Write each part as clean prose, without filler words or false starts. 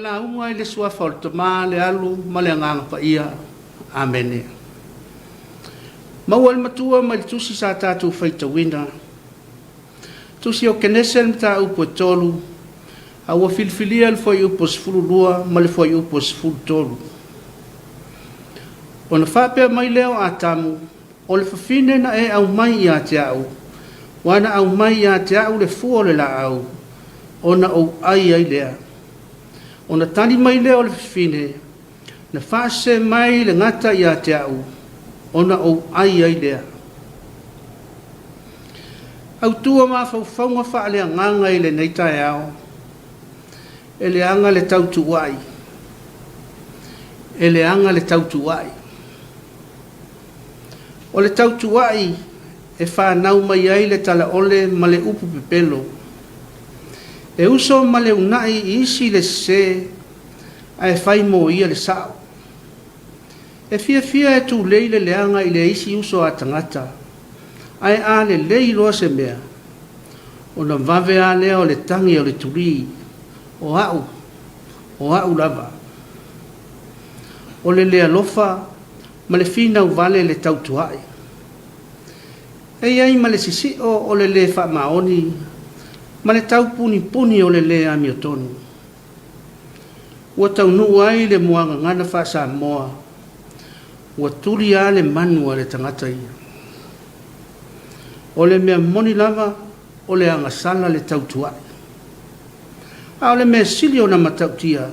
lauga i le Suafa o le Tama, le Alu ma le Agaga Paia. Amene. Maua le Matua mai le Tusi sa tatou faitauina. Tusi o Kenese le mataupu e 3, a ua filifilia le fuaiupu e 12 ma le fuaiupu e 13. Ona faapea mai lea o Atamu, O le fafine na e aumai ia te au, ua na aumai ia te au le fua o le laau, ona ou ai ai lea. Ona tali mai lea o le fafine, Na faasese mai le gata ia te au, ona ou ai ai lea. Autu o mafaufauga faaleagaga i lenei taeao, e leaga le tautuua'i, e leaga le tautuua'i. O le tautuua'i e fanau mai ai le talaole ma le upu pepelo. E uso ma le una'i i isi le sese ae fai mo ia le sa'o. E fiafia e tulei le leaga i le isi uso a tagata, ae a lelei loa se mea, ona vave a lea o le tagi o le tulī, o a'u, o a'u lava. O le le alofa ma le finau vale le tautua'i. E i ai ma le sisi'o o le lē faamaoni ma le taupunipuni o le lē amiotonu. Ua taunuu ai le muagagana faa-Samoa, ua tuli lava le manu a le tagata ia. O le mea moni lava, o le agasala le tautua'i. A o le mea sili ona matautia,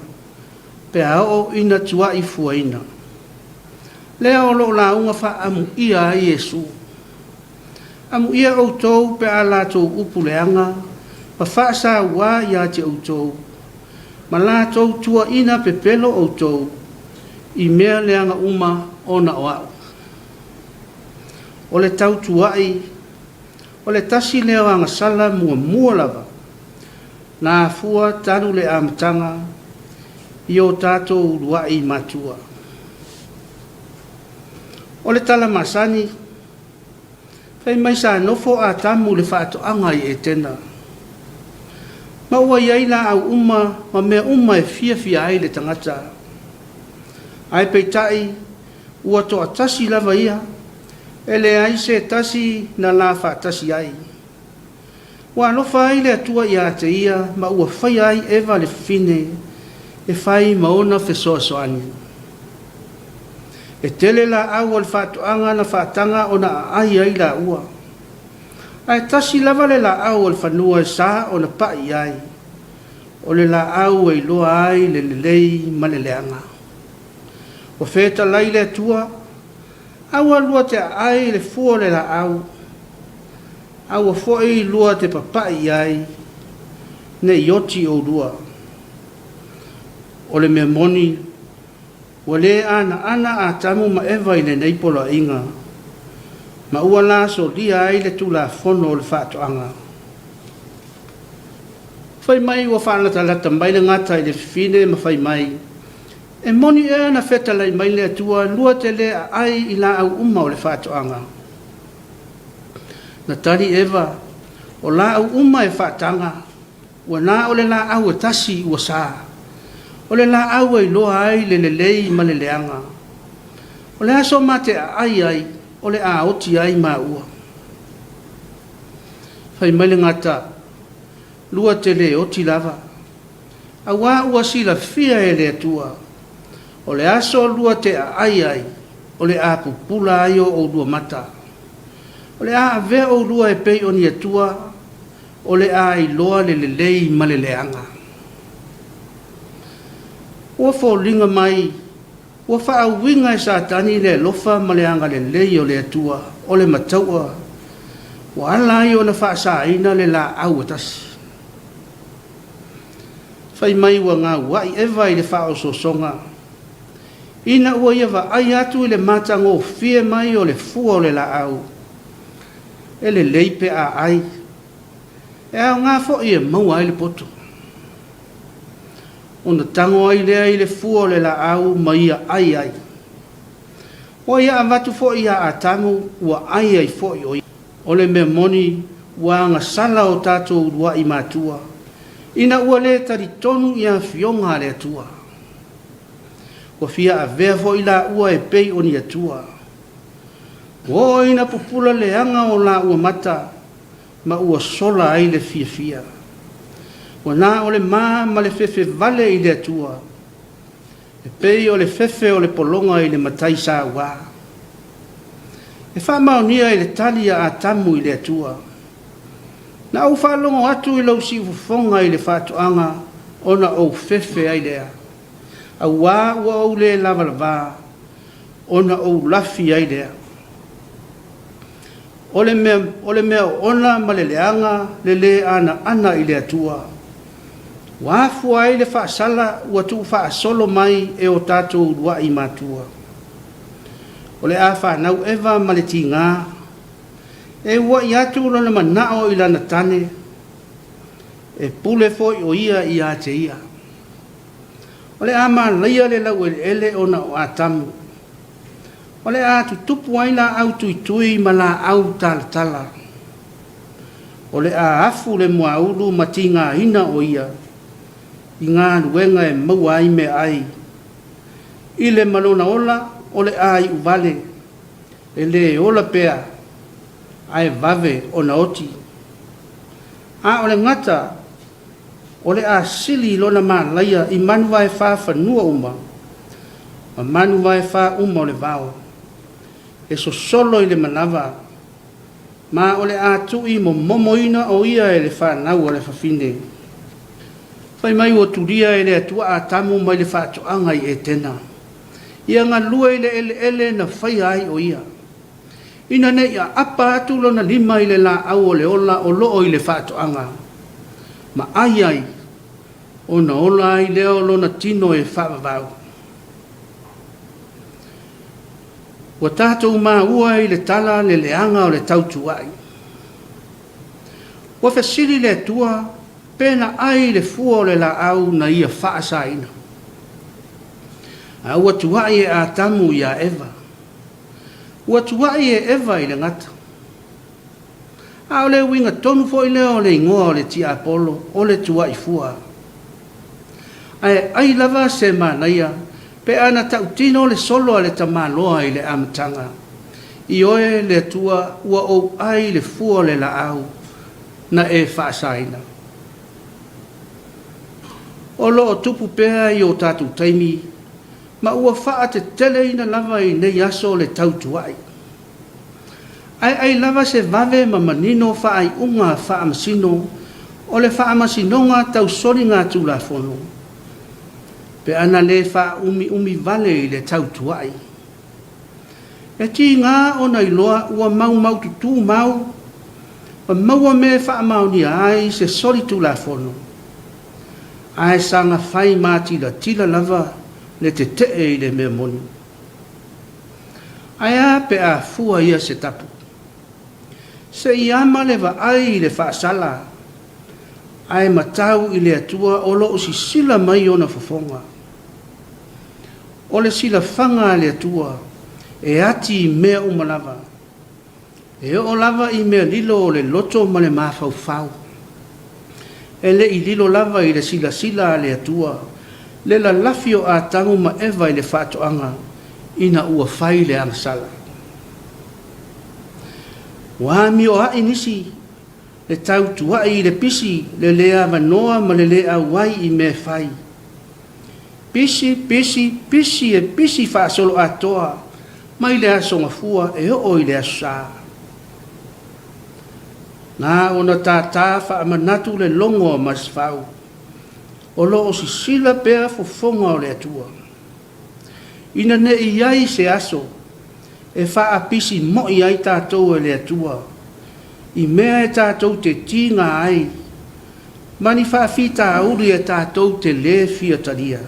pe a oo ina tua'i fuaina. Lea o lo o lauga faaamuia ai Iesu. Amuia outou pe a latou upu leaga ma faasauā ia te outou, ma latou tuuaina pepelo outou i mea leaga uma ona o a'u. O le tautua'i, o le tasi lea o agasala muamua lava na afua talu le amataga i o tatou ulua'i matua. O le tala masani, Fai mai sa nofo Atamu i le faatoaga i Etena, ma ua i ai laau uma ma mea uma e fiafia ai le tagata. Ae peitai, ua toatasi lava ia, e leai se tasi na la faatasi ai. Ua alofa ai le Atua ia te ia ma ua faia ai Eva le fafine e fai ma ona fesoasoani. E tele laau o le faatoaga na faataga ona aai ai laua. Ae tasi lava le laau o le fanua e sa ona pai i ai, o le laau e iloa ai le lelei ma le leaga. Ua fetalai le Atua, Aua lua te aai i le fua o le laau, aua foi lua te papai i ai, ne i oti oulua. O le mea moni, Ua le anaana Atamu ma Eva i lenei poloaiga, ma ua la solia ai le tulafono o le faatoaga. Fai mai ua faalatalata mai le gata i le fafine ma fai mai, E moni ea na fetalai mai le Atua lua te le aai i laau uma o le faatoaga? Na tali Eva, O laau uma e faataga, Ua na o le laau e tasi ua sa, o le laau e iloa ai le lelei ma le leaga. O le aso ma te aai ai, o le a oti ai maua. Fai mai le gata, Lua te le oti lava, auā ua silafia e le Atua, o le aso lua te aai ai, o le a pupula ai o oulua mata. O le a avea oulua e pei o ni Atua, O le a iloa le lelei ma le leaga. Ua foliga mai ua faauiga e Satani le alofa ma le agalelei o le Atua o le mataua ua ala ai ona faasaina le laau e tasi. Fai mai ua gaua'i Eva i le faaosoosoga ina ua ia vaai atu i le matagofie mai o le fua o le laau e lelei pe a ai. E aoga foi e maua ai le poto. Ona tago ai lea i le fua o le laau ma ia ai ai. Ua ia avatu foi ia Atamu ua ai ai foi o ia. O le mea moni, ua agasala o tatou uluai matua Ina ua le talitonu i afioga a le Atua. Ua fia avea foi laua e pei o ni atua. Ua oo ina pupula leaga o laua mata ma ua sola ai le fiafia. Ua na o le ma ma le fefe vale i le Atua, e pei o le fefe o le pologa i le matai saua. E faamaonia i le tali a Atamu i le Atua, Na ou faalogo atu i lou siufofoga i le faatoaga ona ou fefe ai lea, auā ua ou le lavalavā, ona ou lafi ai lea. O le mea, o le mea oona ma le leaga le lē anaana i le Atua, ua afua ai le faasala ua tuufaasolo mai e o tatou uluai matua. O le a fanau Eva ma le tigā, e ua'i atu lona manao i lana tane, e pule foi o ia ia te ia. O le a malaia le laueleele ona o Atamu. O le a tutupu ai laau tuitui ma laau talatala. O le a afu le muaulu ma tigaina o ia i galuega e maua ai meaai. I le ma lona ola, o le a iu vale, e le ola pea, ae vave ona oti. A o le gata, o le a sili lona malaia i manu vaefa fanua uma ma manu vaefa uma o le vao, e sosolo i le manava, ma o le a tui momomoina o ia e le fanau a le fafine. Fai mai ua tulia e le Atua Atamu mai le faatoaga i Etena, ia galue i le eleele na faia ai o ia, ina ne i aapa atu lona lima i le laau o le ola o loo i le faatoaga, ma ai ai, ona ola ai lea o lona tino e faavavau. Ua tatou maua i le tala le leaga o le tautuua'i. Ua fesili le Atua pe na ai le fua o le laau na ia faasaina. A ua tua'i e Atamu iā Eva. Ua tua'i e Eva i le gata. A o le uiga tonu foi lea o le igoa o le tiapolo, o le tua'i fua. Ae ai lava se manaia pe a na tautino le solo a le tamaloa i le amataga, Ioe le Atua ua ou ai le fua o le laau na e faasaina. O lo o tupu pea i o tatou taimi ma ua faateteleina lava i nei aso le tautua'i. Ae ai lava se vave ma manino faaiuga faamasino o le Faamasinoga Tau Soligatulafono pe ana le faaumiumi vale i le tautua'i. E tiga ona iloa ua maumaututu mau ma maua mea e faamaonia ai se solitulafono, ae saga fai matilatila lava le tetee i le mea moni. Ae a pe a fua ia se tapu? Se i ama le vaai i le faasala, ae matau i le Atua o lo o sisila mai ona fofoga. O le silafaga a le Atua e ati i mea uma lava, e oo lava i mea lilo o le loto ma le mafaufau. E le i lilo lava i le silasila a le Atua le lalafi o Atamu ma Eva i le faatoaga ina ua fai le agasala. Ua amioa'i nisi le tautua'i i le pisi, le lē avanoa ma le lē auai i mea e fai. Pisi, pisi, pisi e pisi faasoloatoa mai le Aso Gafua e oo i le Aso Sa. Na ona tātā faamanatu le logo a Masefau, o lo o sisila pea fofoga o le Atua. Ina ne i i ai se aso e faapisi mo'i ai tatou e le Atua i mea e tatou te tiga ai ma ni faafitauli e tatou te lē fia talia.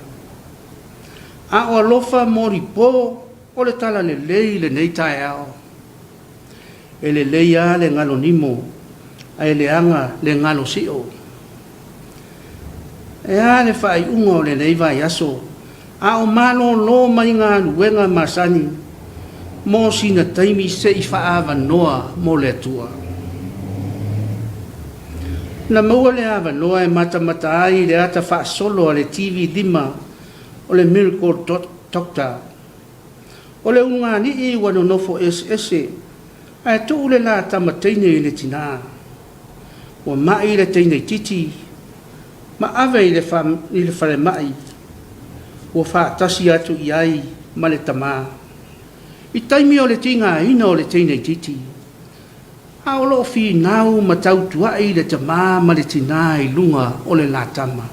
A o alofa molipo o le talalelei i lenei taeao. E lelei a le galo nimo ae leaga le galo sio. E a le faaiuga o lenei vaiaso a o malolo mai galuega masani mo sina taimi se i faaavanoa mo le Atua? Na maua le avanoa e matamata ai i le ata faasolo a le TV 5 o le Miracle Doctor. O le ulugalii ua nonofo eseese ae tuu le la tama teine i le tinā. Ua ma'i le teine itiiti ma ave i le falemai ua faatasi atu i ai ma le tamā. I taimi o le tigaina o le teine itiiti, a o lo o finau ma tautua'i le tamā ma le tinā i luga o le la tama.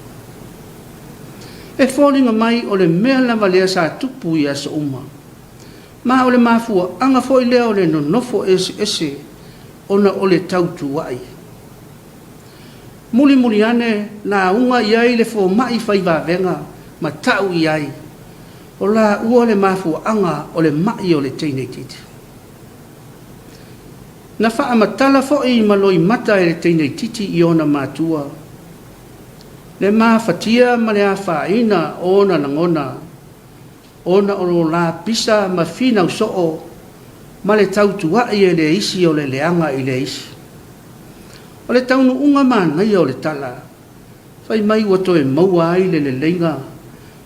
E foliga mai o le mea lava lea sa tupu i aso uma, ma o le mafuaaga foi lea o le nonofo eseese ona o le tautua'i. Mulimuli ane lauga i ai le fomai fai vavega ma ta'u i ai, o laua le mafuaaga o le ma'i o le teine itiiti. Na faamatala foi ma loimata e le teine itiiti i ona matua le mafatia ma le afaina o ona lagona ona o lo la pisa ma finau soo ma le tautua'i e le isi o le leaga i le isi. O le taunuuga manaia o le tala, fai mai ua toe maua ai le leleiga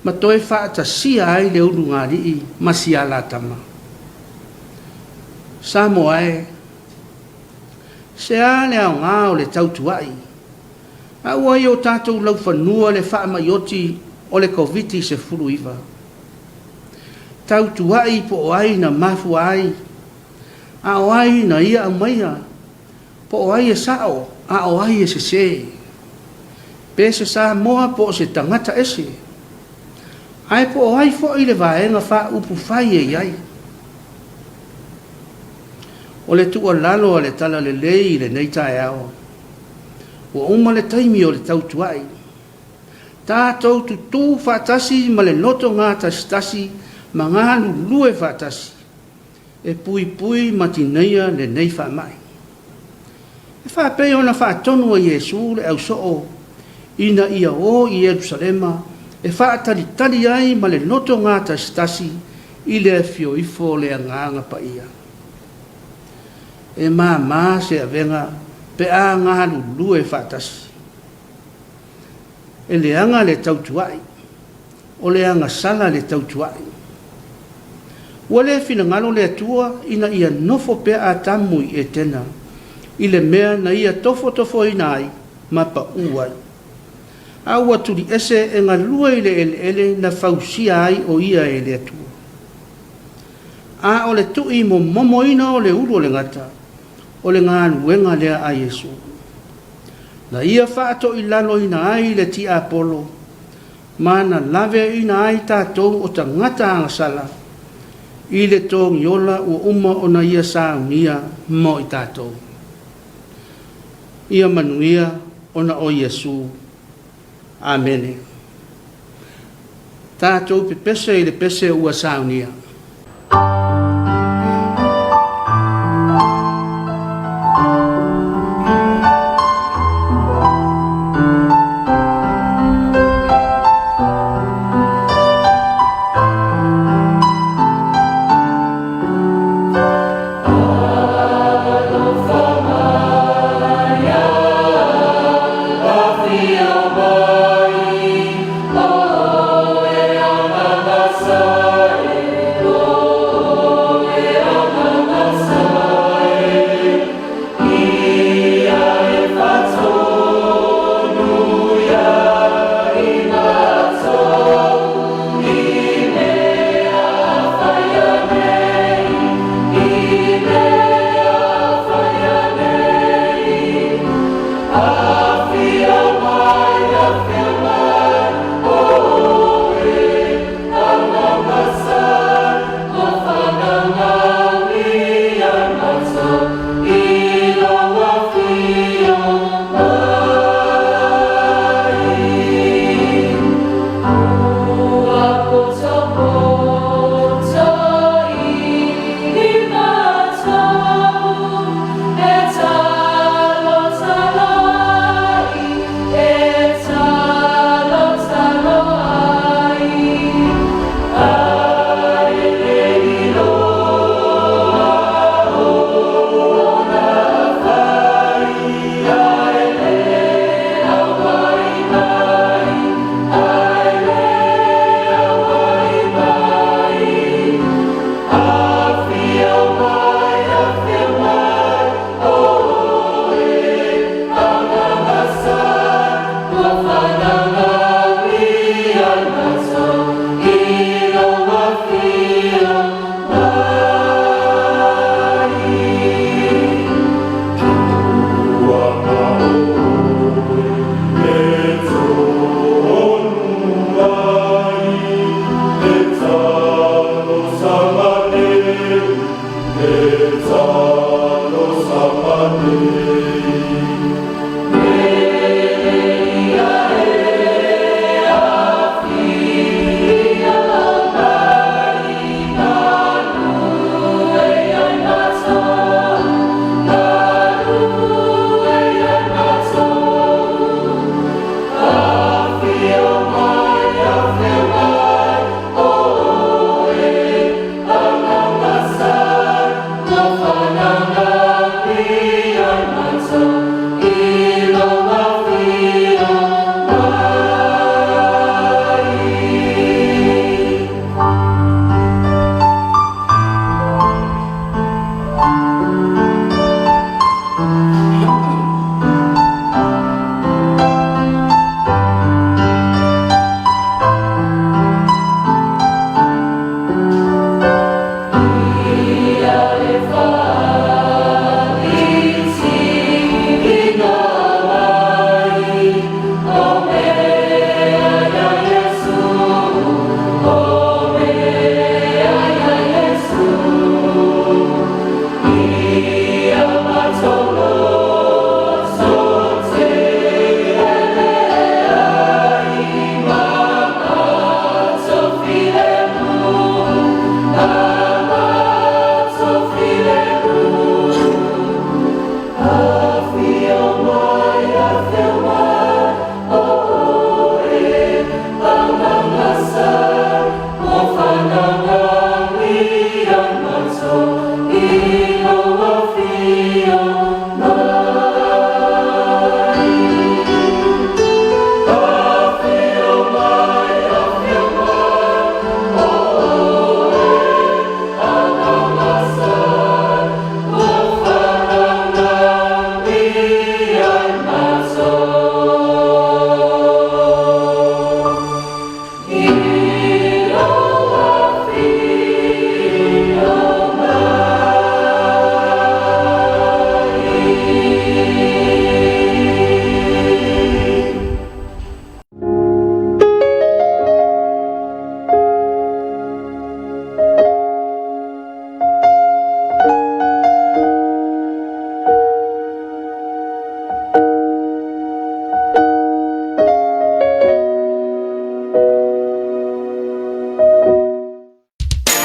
ma toe faatasia ai le ulugalii ma siala tama. Samoa e, se a le aoga o le tautua'i, a ua i o tatou laufanua le faamai oti o le Koviti-19? Tautua'i po o ai na mafua ai, a o ai na ia aumaia, po o ai e sa'o a o ai e sesē, pe se Samoa po o se tagata ese, ae po o ai foi le Vaega Faaupufai e i ai. O le tuualalo a le Talalelei i lenei taeao, ua uma le taimi o le tautua'i. Tatou tutū faatasi ma le loto gatasitasi ma galulue faatasi e puipui ma tineia lenei faamai. E faapei ona faatonu e Iesu le ausoo ina ia o i Ierusalema e faatalitali ai ma le loto gatasitasi i le afio ifo o le Agaga Paia. E māmā se avega pe a galulue faatasi. E leaga le tautua'i, o le agasala le tautua'i. Ua le finagalo le Atua ina ia nofo pea Atamu i Etena i le mea na ia tofotofoina ai ma pa'u ai, a ua tuliese e galue i le eleele na fausia ai o ia e le Atua. A o le tu'i momomoina o le ulu o le gata, o le galuega lea a Iesu. Na ia faatoilaloina ai le tiapolo ma na laveaiina ai tatou o tagata agasala i le togiola ua uma ona ia saunia mo i tatou. Ia manuia ona o Iesu. Amene. Tatou pepese i le pese ua saunia.